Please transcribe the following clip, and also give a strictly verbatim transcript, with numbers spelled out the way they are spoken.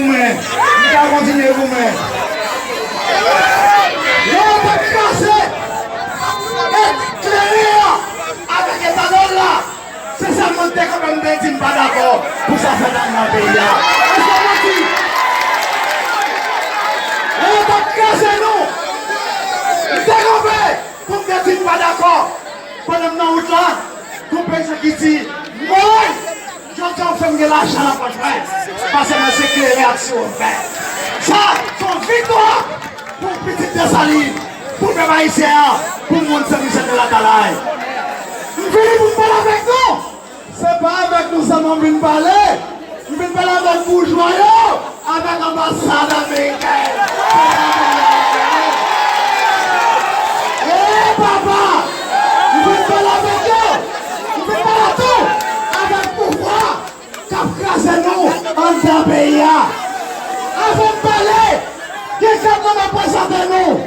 goumen. M ka kontinye goumen. Lè yo t ap kraze eklere a avèk etanòl la, se sèlman m te kanpe m te di m pa dakò pou sa fèt anndan peyi a. E se manti. Lè yo t ap kraze nou, m te kanpe pou m te di m pa dakò. Pandan m nan wout la, gon peyizan ki di, mwen, jodi a w fè m gen lajan nan pòch mwen, paske mwen se klere ak siwo vè. Sa, se yon viktwa pou pitit Desalin, pou pèp ayisyen an, pou moun Sen Michèl de Latalay. M vini pou m pale avèk nou. Se pa avèk nou sèlman m vin pale. M vin pale avèk boujwa yo, avèk anbasad amerikèn. E papa! M vin pale avèk yo. M vin pale tou avèk pouvwa k ap kraze nou anndan peyi a. Avan m pale, gen kat non m ap prezante nou.